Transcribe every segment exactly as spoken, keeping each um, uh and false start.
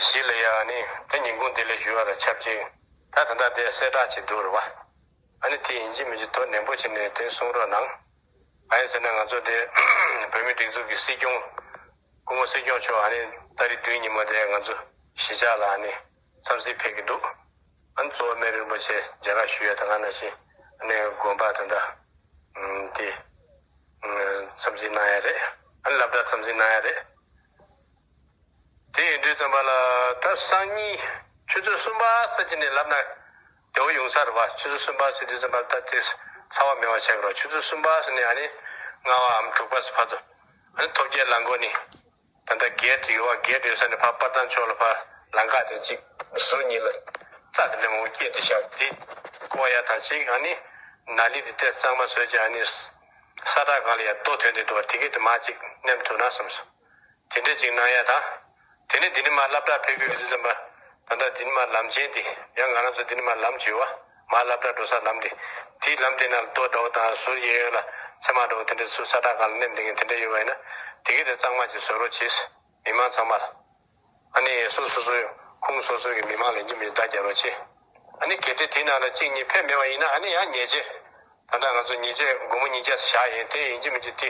གཞིས་ལ་ཡ་ནི་དེ་ཉིན་གུང་དེ་ལས་ཞུ་བ་ལ་ཆབས་ཅིག་ད་ད་ལྟ་དེ་གསལ་བསྒྲགས་བྱེད་འདུག་རེད་བ། ཨ་ནི་དེ་ཡིན་གཅིག་མིན་གཅིག་དོ་ནན་པོ་བྱས་ནས་དེ་གསུང་རོགས་གནང་། གང་ཡིན་ཟེར་ན་ང་ཚོ་དེ་བོད་མི་སྒྲིག་འཛུགས་ཀྱི་སྲིད་སྐྱོང་སྐུ་ངོ་སྲིད་སྐྱོང་མཆོག་ཨ་ནི་ཏ་རིག་བདུན་ཉིན་མོ་དེ་ང་ཚོ་གཞིས་ཆགས་ལ་ཨ་ནི་འཚམས་གཟིགས་ཕེབས་ཀྱི་འདུག་ཨ་ནི་གཙོ་བོ་སྨན་རིན་པོ་ཆེ་མཇལ་ཁ་ཞུ་ཡ་དང་ང་ནང་བཞིན་ཨ་ནི་དགོན་པ་དང་འདྲ་དེ་འཚམས་གཟིགས་གནང་ཡ་རེད། ཨ་ནི་སློབ་གྲྭ་འཚམས་གཟིགས་གནང་ཡ་རེད། དེ་ཡིན་དུས་ཙམ་པ་ལ་ད་སང་ཉིན་ཆུ་ཚོད་གསུམ་པ་ཙམ་ཅིག་ནས་ལབ་ན་བདེ་བོ་ཡོང་ས་རེད་བ། ཆུ་ཚོད་གསུམ་པ་ཟེར་དུས་ཙམ་པ་ད་དེ་ཚ་བ་མེད་པ་བྱས་པ་རེད། ཆུ་ཚོད་གསུམ་པ་ཟེར་ནས་ཨ་ནི་ལྔ་པ་འམ་དྲུག་པ་ཙམ་བར་དུ་ཨ་ནི་ཐོལ་རྒྱལ་ལ་མགོ་ནས་ད་ལྟ་གེ་ཊི་ཡོད་བ། གེ་ཊི་ཡོད་ས་ནས་ཕར་པར་ཐང་ཕྱོགས་ལ་ཕར་ལམ་ཁ་དེ་གཅིག་ཟུར་གཉིས་ལ་རྩྭ་དེ་འདྲ་མང་པོ་སྐྱེས་ཏེ་བཞག་དེ་བཀོག་ཡ་དང་གཅིག་ཨ་ནི་ནཱ་ལི་དེ་ཏོག་ཙམ་གཙང་མ་བཟོས་བྱས་ཨ་ནི་ས་བཀྲ་སྒང་ལ་ཡ་རྡོ་ཐོན་ཏེ་འདུག་བ། དེ་གས་དེ་མར་གཅིག་མནན་ཐུབ་ན་བསམ་སོང་། དེ་འདྲ་ཅིག་གནང་ཡ་དང་། དེ་ནས་འདི་ནས་མར་སློབ་གྲྭ་ཕེབས་ཀྱི་ཡོད་དུས་ཙམ་པ། ད་ལྟ་འདི་ནས་མར་ལམ་ཆེན་འདི་ཡང་ང་རང་ཚོ་འདི་ནས་མར་ལམ་བྱེད་པ། མར་སློབ་གྲྭ་འགྲོ་ས་ལམ་འདི། དེའི་ལམ་དེ་ནང་ལ་རྡོ་འདྲ་བོ་དང་ཟུར་གཡས་གཡོན་ལ་ཚེར་མ་འདྲ་བོ་དེ་འདྲ་ཚུར་ས་བཀྲ་སྒང་ལ་མནན་བསྡད་མཁན་དེ་འདྲ་ཡོད་པ་ཡིན་ན། དེ་གས་དེ་གཙང་མ་ཅིག་བཟོ་རོགས་བྱེད། མི་མང་ཚང་མ་ལ། ཨ་ནི་སོ་སོ་སོའི་ཁོངས་སོ་སོའི་གི་མི་མང་ལ་ཡིན་གཅིག་མིན་གཅིག་བརྡ་རྒྱག་རོགས་བྱེད། ཨ་ནི་གལ་ཏེ་དེའི་ནང་ལ་གཅིག་གཉིས་ཕེབས་མེད་པ་ཡིན་ན་ཨ་ནི་ཡང་ཉེས་ཆད། ད་ལྟ་ང་ཚོ་ཉེས་ཆད་སྒོར་མོ་ཉིས་བརྒྱ་བཞག་ཡིན། དེ་ཡིན་གཅིག་མིན་གཅིག་དེ་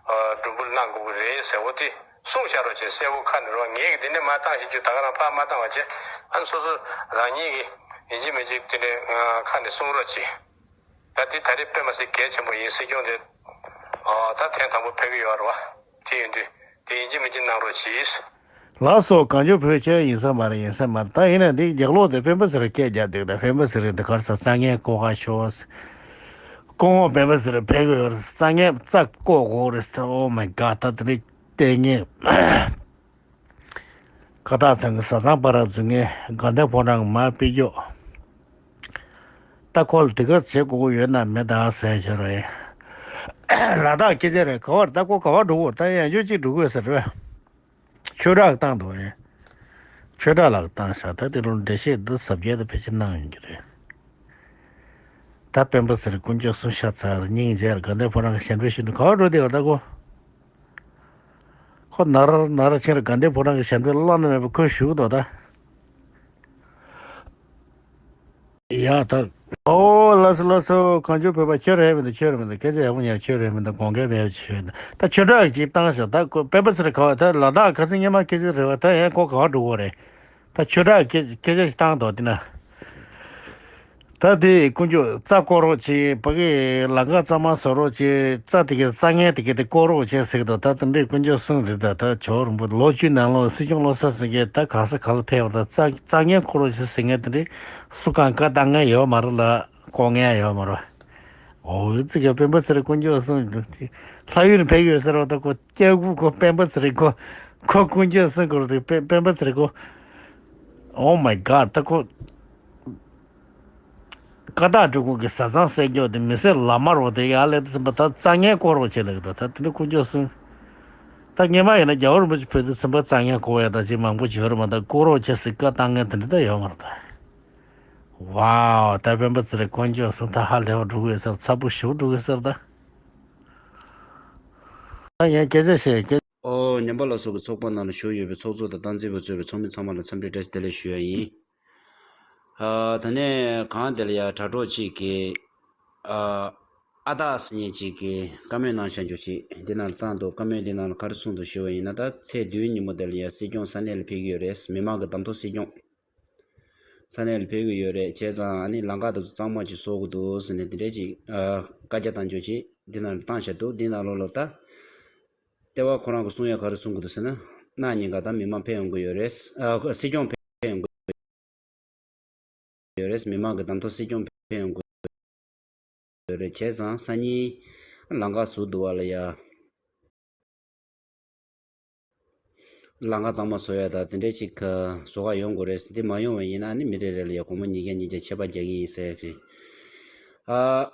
སྒྲུབ་འབུལ་གནང་དགོས་ཀྱི་རེད་ཟེར་བ་དེ་གསུངས་བཞག་རོགས་བྱེད། གསལ་པོ་ཁ་ནས་རོགས། ངས་གི་འདི་ནས་མར་བཏང་ཤེས་རྒྱུ་ད་ག་རང་ཕར་མ་བཏང་བ་བྱས། ཨ་ནི་སོ་སོ་རང་ཉིད་ཀྱི་ཡིན་གཅིག་མིན་གཅིག་དེ་འདྲའི་ཁ་ནས་གསུང་རོགས་གྱིས། ད་འདི་ད་རེས་དཔེ་མ་སྲིད་གལ་ཆེན་པོ་ཡིན། སྲིད་སྐྱོང་དེ་ཨོ་ད་ཐེངས་དང་པོ་ཕེབས་ཀྱི་ཡོད་རེད་བ། དེ་ཡིན་དུས་དེ་ཡིན་གཅིག་མིན་གཅིག་གནང་རོགས་གྱིས། ལགས་སོ། གངས་ལྗོངས་བོད་ཁྱེད་ཡིན་ས་མ་རེད། ཡིན་ས་མ་རེད། ད་ཡིན་ན་འདི་རྒྱབ་ལོགས་དེ་སྤེན་པ་ཚེ་རིང་སྐད་རྒྱག་འདུག་ད་སྤེན་པ་ཚེ་རིང་དེ་གར་ས་རྩྭ་ངན་བཀོག་ག་ཤོག་སྐུ་ངོ་སྤེན་པ་ཚེ་རིང་ཕེབས་ཀྱི་ཡོད་རེད། རྩྭ་ངན་རྩྭ་བཀོག་དགོས་རེད་ཟེར། Oh my God. ད་དེ་རིང་ལྟས་ངན། ཀ་དག་ཚང་གི་བཟའ་ཚང་པ་ར་འཛུལ་ངེས་དགའ་ལྡན་ཕོ་བྲང་གི་མར་ཕེབས་རྒྱུ། ད་ཁོ་ལ་དེ་ག་བྱེད་དགོས་ཀྱི་ཡོད་ན་མེད་ད་ཟེར་བྱས་རེད། ལ་དྭགས་སྐད་ཆ་རེད། ག་བར་ད་ཁོ་ག་བར་འགྲོ་གི་ཡོད། ད་ཡང་ཆོས་གཅིག་འགྲོ་གི་ཡོད་ཟེར་རེད། ཆོས་གྲགས་བཏང་འདུག་ཨེ། ཆོས་གྲགས་ལགས་བཏང་ཤག་ད་དེ་ལོ་འགྲེལ་བཤད་འདི་གཟབ་རྒྱས་དང་ཕལ་ཆེར་གནང་ཡོང་གི་རེད། ད་སྤེན་པ་ཚེ་རིང་དཀོན་མཆོག་གསུམ་ཤ་ཚ་ར་སྙིང་རྗེ་ར་དགའ་ལྡན་ཕོ་བྲང་གི་ཞལ་འདོན་ཞུ་འདུག་ག་བར་འགྲོ་བསྡད་ཡོད་ད་ཁོ། ཁོ་ནར་ནར་ཕྱིན་ར་དགའ་ལྡན་ཕོ་བྲང་གི་ཞལ་འདོན་བླངས་ན་མེད་པ་ཁོས་ཞུ་གི་འདུག་ད། ཡ་ད། ཨོ་ལགས་སོ་ལགས་སོ། གངས་ལྗོངས་བོད་པ་ཁྱོད་རེད་མི་འདུག་ཁྱོད་རེད་མི་འདུག་སྐད་ཆ་ཡག་པོ་ཉར། ཁྱོད་རེད་མི་འདུག་དགོངས་འགལ་མེད་པ་ཞུས་འདུག་ད་ཆོས་གྲགས་ཅིག་བཏང་ཤག་ད་ཁོ་སྤེན་པ་ཚེ་རིང་ག་བ་ད་ལ་དྭགས་ཁ་སང་སྔོན་མ་སྐད་ཆ་རེད་བ། ད་ཡང་ཁོ་ག་བ་འགྲོ་གི་རེད། ད་ཆོས་གྲགས་སྐད་སྐད་ཆ་ཞིག་བཏང་འདུག་དེ་ན། ད་དེ་དཀོན་མཆོག་རྩྭ་བརྐོ་རོགས་བྱེད། ཕ་གི་ལམ་ཁ་གཙང་མ་བཟོ་རོགས་བྱེད། རྩྭ་དེ་གའི་རྩྭ་ངན་དེ་གའི་དེ་བརྐོ་རོགས་བྱེད་ཟེར་གི་འདུག་ད་དེ་འདྲའི་དཀོན་མཆོག་གསུམ་རེད། ད་ད་ཇོ་བོ་རིན་པོ་ལོ་བཅུའི་ནང་ལོགས་སྲིད་སྐྱོང་བློ་གསལ་ཟེར་མཁན་ད་ག་ས་ག་ལ་ཕེབས་པ་ད་རྩྭ་རྩྭ་ངན་བརྐོ་རོགས་བྱེད་ཟེར་མཁན་དེ་འདྲའི་སུ་གང་བཀའ་བཏང་མཁན་ཡོད་མ་རེད་ལ་བརྐོ་མཁན་ཡོད་མ་རེད། འོ་ཙི་ག་སྤེན་པ་ཚེ་རིང་དཀོན་མཆོག་གསུམ་ལྷ་ཡུལ་ནས་ཕེབས་ཡོད་ཟེར་བ་ད་ཁོ་སྐྱག་ཁུ་ཁོ་སྤེན་པ་ཚེ་རིང་ཁོ་ཁོ་དཀོན་མཆོག་གསུམ་ཁོ་རེད། སྤེན་པ་ཚེ་རིང་ཁོ། Oh my God. ད་ཁོ། ཀ་དག་འབྲུག་ཁུལ་གྱི་བཟའ་ཚང་སྲས་མཆོག་དེ་མི་སེར་ལ་མར་བ་དེ་ཡར་སླེབས་ཟིན་པ་ད་རྩྭ་ངན་བརྐོ་རོགས་བྱེད་ལབ་ཀྱི་འདུག་ད་དེ་འདྲ་དཀོན་མཆོག་གསུམ། ད་སྔོན་མ་ཡིན་ན་རྒྱལ་བ་རིན་པོ་ཆེ་ཕེབས་དུས་ཚན་པ་རྩྭ་ངན་བརྐོ་ཡ་ད་ཅིག་མང་པོ་བྱོས་རེད་མ། ད་བརྐོ་རོགས་བྱེད་ཟེར་བཀའ་བཏང་མཁན་དེ་འདྲ་ད་ཡོད་མ་རེད་ད། ཝའོ། ད་སྤེན་པ་ཚེ་རིང་དཀོན་མཆོག་གསུམ་ད་ཧ་ལས་པ་འགྲོ་གི་ཡོད་ས་རེད། ཚ་པོ་ཞེ་པོ་འགྲོ་གི་ཡོད་ས་རེད་ད། ད་ངས་སྐད་ཆ་བཤད་སྐད། ཨོ་ཉམས་པ་ལ་སོགས་ཀྱི་ཚོགས་པ་ནང་ལ་ཞུགས་ཡོད་པའི་ཚོགས་གཙོ་དང་སྟངས་འཛིན་པ་གཙོས་པའི་ཚོགས་མི་ཚང་མ་ལ་འཚམས་འདྲི་བཀྲ་ཤིས་བདེ་ལེགས་ཞུ་ཡ་ཡིན། ཨ་ད་ནས་གང་དེ་ལ་ཡ་དྲ་གྲོགས་གཅིག་གིས་ཨ་ཨ་སྟག་ཟེར་མཁན་གཅིག་གིས་བཀའ་མོལ་གནང་བཞག་འཇོག་ཅིག་འདི་ནང་ལ་བཏང་འདུག་བཀའ་མོལ་འདི་ནང་ལ་ག་རེ་གསུངས་འདུག་ཞུ་བ་ཡིན་ན། ད་ཚེས་བདུན་ཉིན་མོ་དེ་ལ་ཡ་སྲིད་སྐྱོང་ས་གནས་ལ་ཕེབས་ཀྱི་ཡོད་རེད། མི་མང་གི་གདམ་ཐོབ་སྲིད་སྐྱོང་ས་གནས་ལ་ཕེབས་ཀྱི་ཡོད་རེད། བྱས་ཙང་ཨ་ནི་ལམ་ཁ་དེ་ཚོ་གཙང་མ་ཅིག་བཟོ་དགོས་འདུག་ཟེར་ནས་དེ་འདྲས་ཅིག་ཨ་བཀའ་རྒྱ་བཏང་འཇོག་ཅིག་འདི་ནང་ལ་བཏང་བཞག་འདུག་འདི་ནང་ལོགས་ལ་ད་ལྟེ་བ་ཁོ་རང་གིས་གསུང་ཡ་ག་རེ་གསུང་གི་འདུག་ཟེར་ན། གནངས་ཉིན་ཀ་ད་མི་མང་ཕེབས་ཡོང་གི་ཡོད་རེད། ཨ་སྲིད་སྐྱོང་ཕེབས་ཡོང་གི་ཡོད་རེད། མི་མང་གི་གདམ་ཐོབ་སྲིད་སྐྱོང་ཕེབས་ཡོང་གི་ཡོད་རེད། བྱས་ཙང་སང་ཉིན་ལམ་ཁ་བཟོ་འདུག་བ་ལ་ཡ། ལམ་ཁ་གཙང་མ་བཟོ་ཡ་ད་དེ་འདྲས་ཅིག་བཟོ་ག་ཡོང་དགོས་རེད། འདི་མ་ཡོང་བ་ཡིན་ན་ནི་མི་རེ་རེ་ལ་ཡ་སྒོར་མོ་ཉིས་བརྒྱ་ཉིས་བརྒྱ་ཆད་པ་རྒྱག་གི་ཡིན་ཟེར་གི། ཨ་